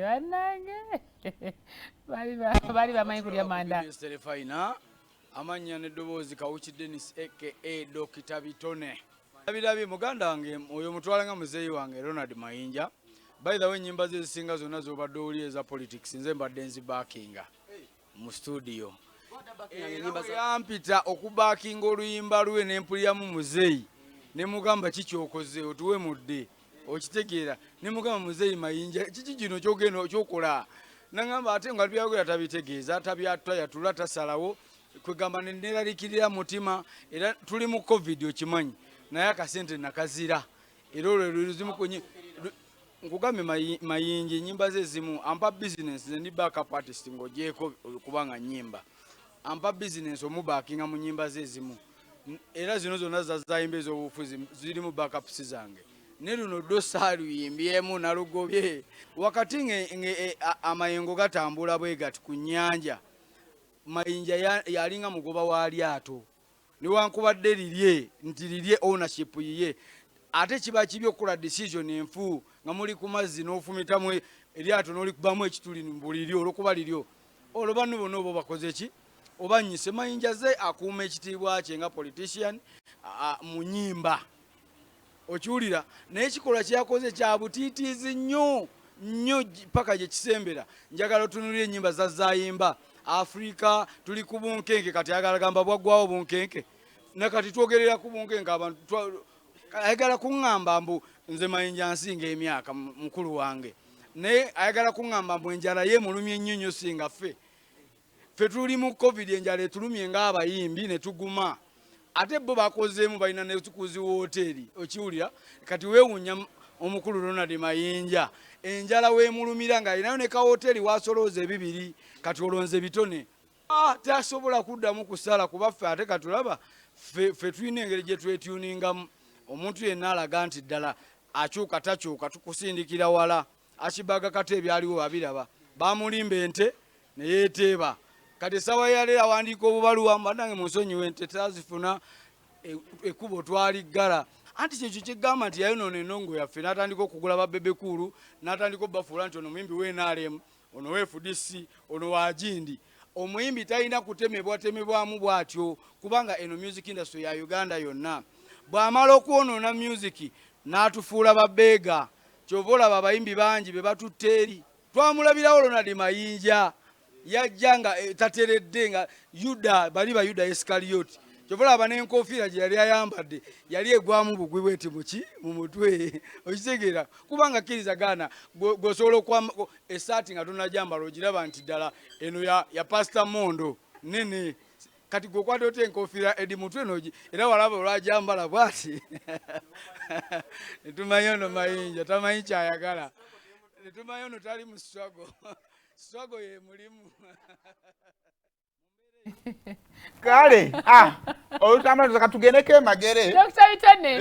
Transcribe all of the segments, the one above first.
Bannange baali bamanyi kulya manda. Terefayina, amannya n'eddoboozi Kawuki Dennis, aka Dokita Bitone. Birabye muganda wange oyo, mutwala nga muzeeyi wange Ronald Mayinja. By the way, ennyimba ze ezisinga zonna z'obadde owulira eza politics, nze mbadde nzibackinga mu studio. Era bwe yampita okubackinga oluyimba lwe, nempuliramu muzeeyi, ne mugamba, "Kikyokoze otuwemudde." Okitegeera? Ne mugamba, "Muzeeyi Mayinja, kiki kino kyogenda kyokola?" Nagamba ate nga byayogera tabitegeeza, tabyatayatula, tasalawo. Kwegamba neneraliikirira mutima, era tuli mu COVID, okimanyi, naye akasente nakazira. Era olwo luzimu nkugambye Mayinja enyimba ze ezimu ampa business. Nze ndi backup artist, ng'ogyeko kubanga nyimba, ampa business omubackinga mu nyimba ze ezimu. Era zino zonna zazayimba ez'obufuzi zirimu backups zange, ne luno ddo saaluyimbyemu, nalugobye wakati amayengo gatambula bwe gati ku nnyanja. Mayinja yalinga mugoba wa lyato, newankubadde lirye nti lirye, ownership yiye. Ate kiba kibi okukola decision enfu nga muli ku mazzi, n'ofumitamu eryato n'olikubamu ekituli buliryo olwokuba liryo. Olwo banno bonna oba bakoze ki? Oba nnyise. Mayinja ze akuuma ekitiibwa kye nga politician mu nyimba, okiwulira? Naye ekikolwa kyeyakoze kya butiitiizi nnyo nnyo paka gye kisembera. Njagala otunulira ennyimba zazayimba. Afrika tuli ku bunkenke, kati ayagala gamba bwaggwawo bunkenke, nakati twogerera ku bunkenke. Abantu ayagala kuŋŋamba mbu nze Mayinja nsinga emyaka, mukulu wange, naye ayagala kuŋŋamba mbu enjala ye mulumye nnyo nnyo singa ffe. Ffe tuli mu COVID, enjala etulumye ng'abayimbi ne tuguma, ate bo bakozeemu, balina nekuzi woteeri. Okiwulira? Kati weewuunya omukulu Ronald Mayinja enjala weemulumira ng'alinayo ne kawoteeri wasolooza ebibiri. Kati olonze bitone. Ah, tasobola kuddamu kusala kuba ffe ate katulaba ffe tulina engeri gye twetuningamu. Omuntu yenna alaga nti ddala akyuka takyuka, tukusindikira wala. Akibaga kati ebyaliwo babiraba, bamulimba ente neyeteeba. Kati essaawa yaleero awandiika obubaluwa, "Banange munsonyiwe, ente tazifuna, ekkubo twaliggala." Anti kyekyo kyegamba nti yayonoona enongo yaffe, n'atandika okugula ba Bebe Cool, n'atandika obafuula nti ono muyimbi wa NRM, ono wa FDC, ono wa gindi. Omuyimbi talina kutemebwatemebwamu bw'atyo, kubanga eno music industry ya Uganda yonna. Bw'amala okwonoona music n'atufuula babeega, kyova olaba abayimbi bangi be batutte eri. Twamulabirawo Ronald Mayinja yajja nga tateredde nga Yuda, bali ba Yuda Isikariyoti. Kyova olaba n'enkofiira gye yali ayambadde yali egwamu bugwi bweti muki mu mutwe. Okitegeera? Kubanga kkiriza gaana, gweosobola okwamba essaati nga tonajambala, ogiraba nti ddala eno ya Pasita Mondo nene. Kati gweokwata otya enkofiira edi mutwe nogi? Era walaba olwajambala bwati, netumanyi ono Mayinja tamanyi kyayagala, netumanyi ono tali mu struggle, struggle ye mulimu. Kale, ah, olutambula katugendeko emagere. Dr. Bitone,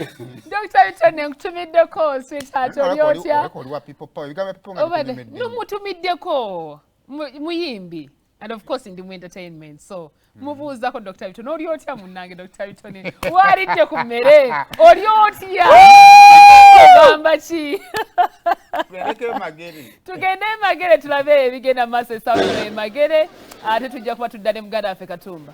Dr. Bitone, nkutumiddeko, sweetheart, oli otya? Oli wa people power, ebigambo bya people nga bikulemedde. Numutumiddeko muyimbi and of course ndi mu entertainment, so mubuuzako. Dr. Bitone, oli otya munnange? Dr. Bitone, walidde ku mmere? Oli otya? Ogamba ki? Tugendeko emagere. Tugende emagere tulabe ebigenda mu maaso essaawa eno emagere, ate tujja kuba tudda ne muganda waffe Katumba.